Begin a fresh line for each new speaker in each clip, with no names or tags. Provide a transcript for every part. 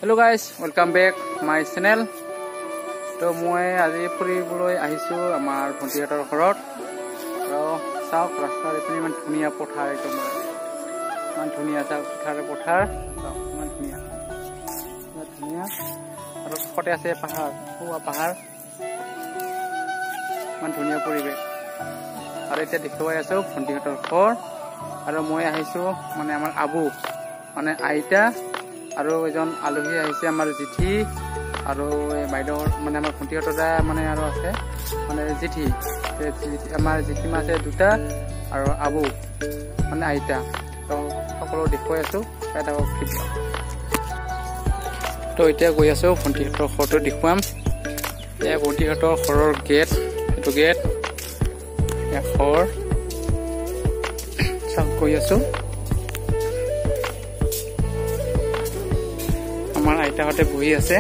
Hello guys, welcome back my channel. তো মই আজি ফুৰিবলৈ আহিছোঁ আমাৰ ভণ্টিহঁতৰ ঘৰত। আৰু চাওক ৰাস্তাৰ এইপিনে ইমান ধুনীয়া পথাৰ, একদম ইমান ধুনীয়া। চাওক পথাৰে পথাৰ, চাওক ইমান ধুনীয়া, ইমান ধুনীয়া। আৰু কাষতে আছে পাহাৰ, সৌৱা পাহাৰ, ইমান ধুনীয়া পৰিৱেশ। আৰু এতিয়া দেখুৱাই আছোঁ ভণ্টিহঁতৰ ঘৰ। আৰু মই আহিছোঁ মানে আমাৰ আবু মানে আইতা আৰু এজন আলহী আহিছে আমাৰ জেঠী আৰু এই বাইদেউৰ মানে আমাৰ ভণ্টিহঁতৰ মানে আৰু আছে মানে জেঠী, আমাৰ জেঠীমা আছে দুটা আৰু আবু মানে আইতা। তো সকলো দেখুৱাই আছোঁ, চাই থাকক ভিডিঅ'। তো এতিয়া গৈ আছোঁ ভণ্টিহঁতৰ ঘৰটো দেখুৱাম। এয়া ভণ্টিহঁতৰ ঘৰৰ গেট, এইটো গেট, এয়া ঘৰ। চাওক গৈ আছোঁ। আমাৰ আইতাহঁতে বহি আছে।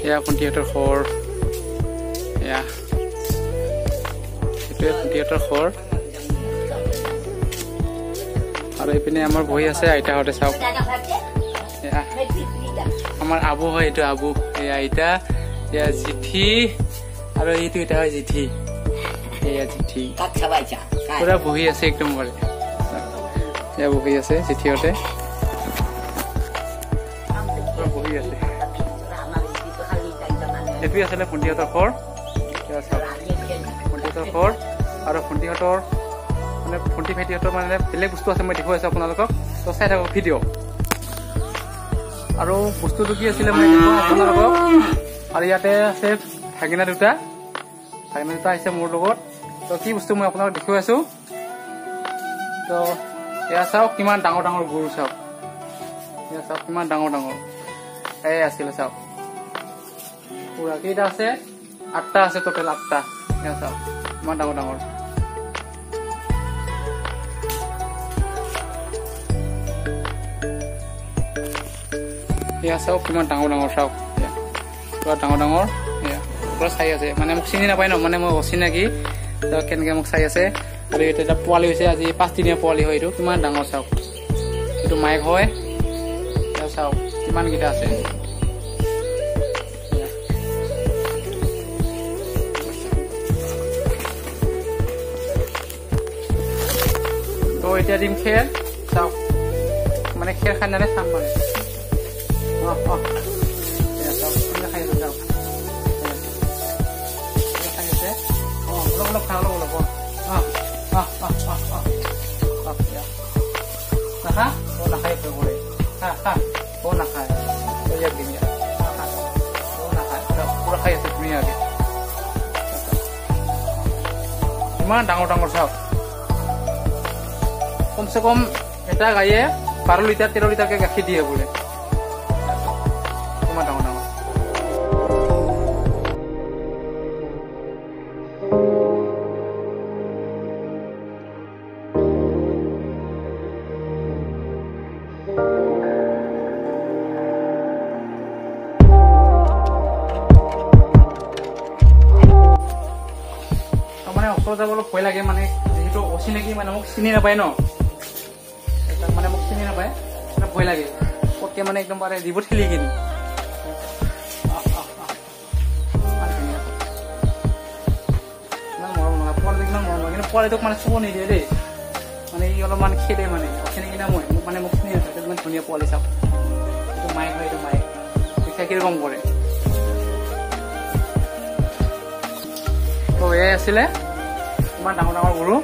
এয়া ভণ্টিহঁতৰ ঘৰ, এয়া সেইটোৱে ভণ্টিহঁতৰ ঘৰ। আৰু এইপিনে আমাৰ বহি আছে আইতাহঁতে। চাওক এয়া আমাৰ আবু হয়, এইটো আবু, এয়া আইতা, এয়া জেঠী আৰু এইটো এটা হয় জেঠী, এয়া জেঠী পুৰা বহি আছে একদম কৰে। এয়া বহি আছে জেঠীহঁতে, বহি আছে। এইটোৱে আছিলে ভণ্টিহঁতৰ ঘৰ। ভণ্টিহঁতৰ ঘৰ আৰু ভণ্টিহঁতৰ মানে ভণ্টি ভাইটিহঁতৰ মানে বেলেগ বস্তু আছে, মই দেখুৱাই আছোঁ আপোনালোকক। তো চাই থাকক ভিডিঅ'। আৰু বস্তুটো কি আছিলে মই দেখুৱাম আপোনালোকক। আৰু ইয়াতে আছে ভাগিনা দুটা, ভাগিনা দুটা আহিছে মোৰ লগত। তো কি বস্তু মই আপোনালোকক দেখুৱাই আছোঁ। তো এয়া চাওক কিমান ডাঙৰ ডাঙৰ গৰু, চাওক এয়া চাওক কিমান ডাঙৰ ডাঙৰ এই আছিলে। চাওক পুৰা কেইটা আছে, 8টা আছে টোটেল, 8টা। এয়া চাওক ইমান ডাঙৰ ডাঙৰ। এয়া চাওক কিমান ডাঙৰ ডাঙৰ, চাওক এয়া পুৰা ডাঙৰ ডাঙৰ। এয়া পুৰা চাই আছে, মানে মোক চিনি নাপায় ন, মানে মই অচিনাকি, কেনেকে মোক চাই আছে। আৰু এইটো এটা পোৱালি হৈছে, আজি 5 দিনীয়া পোৱালি হয় এইটো, কিমান ডাঙৰ চাওক। এইটো মাইক হয়। এয়া চাওক কিমানকেইটা আছে। তো এতিয়া দিম খেৰ, চাওক মানে খেৰ খাই নানে চাম মানে। অ অ চাওক খাই আছে, চাওক খাই আছে। অ অলপ অলপ খা, অলপ অলপ। অ অ অ অ অ অ নাখা, অ নাখায়, ভয় কৰে। খা খা, অ নাখায়। ইয়াক দিম, ইয়াক অ নাখায়। পুৰা খাই আছে ধুনীয়াকে, ইমান ডাঙৰ ডাঙৰ। চাওক কমচে কম এটা গাইয়ে 12 লিটাৰ 13 লিটাৰকে গাখীৰ দিয়ে বোলে, ইমান ডাঙৰ ডাঙৰ। মানে ওচৰত যাব অলপ ভয় লাগে, মানে যিহেতু অচিনাকি, মানে মোক চিনি নাপায় ন, মানে মোক চিনি নাপায়, ভয় লাগে পটকে মানে একদম পাৰে দিব ঠেলি কিনি। ইমান মৰম লগা পোৱালিটো, ইমান মৰম লগা, কিন্তু পোৱালিটোক মানে চুব নিদিয়ে দেই, মানে ই অলপমান খেদে, মানে অচিনাকি না মই, মোক মানে মোক চিনি নাপায়। ইমান ধুনীয়া পোৱালি চাওক, এইটো মাইক হয়, এইটো মাইক পিঠা কিৰকম কৰে। তো এয়াই আছিলে ইমান ডাঙৰ ডাঙৰ গৰু।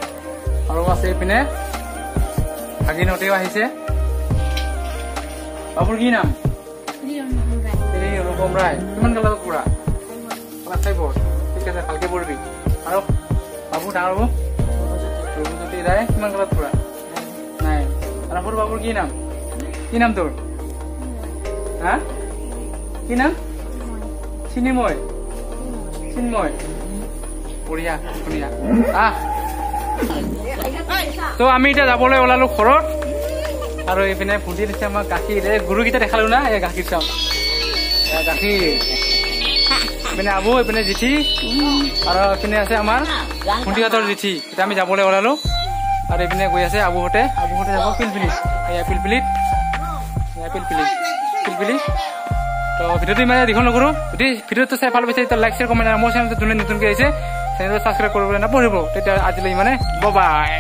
আৰু আছে এইপিনে ভাগিনহঁতেও আহিছে। বাবুৰ কি নাম? অনুপম ৰায়। কিমান ক্লাছত পঢ়া? ক্লাছ 5। ঠিক আছে, ভালকে পঢ়িবি। আৰু বাবু ডাঙৰ বাবু ৰঘুজ্যোতি ৰায়, কিমান ক্লাছত পঢ়া? 9। আৰু সৰু বাবুৰ কি নাম? কি নাম তোৰ? হা, কি নাম? চিনিময়। চিন্ময়। বঢ়িয়া, ধুনীয়া। আহ তো আমি এতিয়া যাবলৈ ওলালো ঘৰত। আৰু এইপিনে ভণ্টি দিছে আমাক গাখীৰ। এই গৰুকেইটা দেখালো না, এই গাখীৰ চাওক, গাখীৰ। এইপিনে আবু, এইপিনে জেঠী, আৰু এইপিনে আছে আমাৰ ভণ্টিহঁতৰ জেঠী। এতিয়া আমি যাবলৈ ওলালো। আৰু এইপিনে গৈ আছে আবুহঁতে, আবুহঁতে যাব পিলপিলিত, এয়া পিলপিলিত। পিলপিলি পিলপিলি। তো ভিডিঅ'টো ইমানে দীঘল নকৰোঁ। যদি ভিডিঅ'টো চাই ভাল পাইছে, তেতিয়া লাইক, শ্বেয়াৰ, কমেণ্ট আৰু মোৰ চেনেলটো যোনে নতুনকৈ আহিছে, চেনেলটো ছাবস্ক্ৰাইব কৰিবলৈ নাপাহৰিব। তেতিয়া আজিলৈ ইমানে, বাই।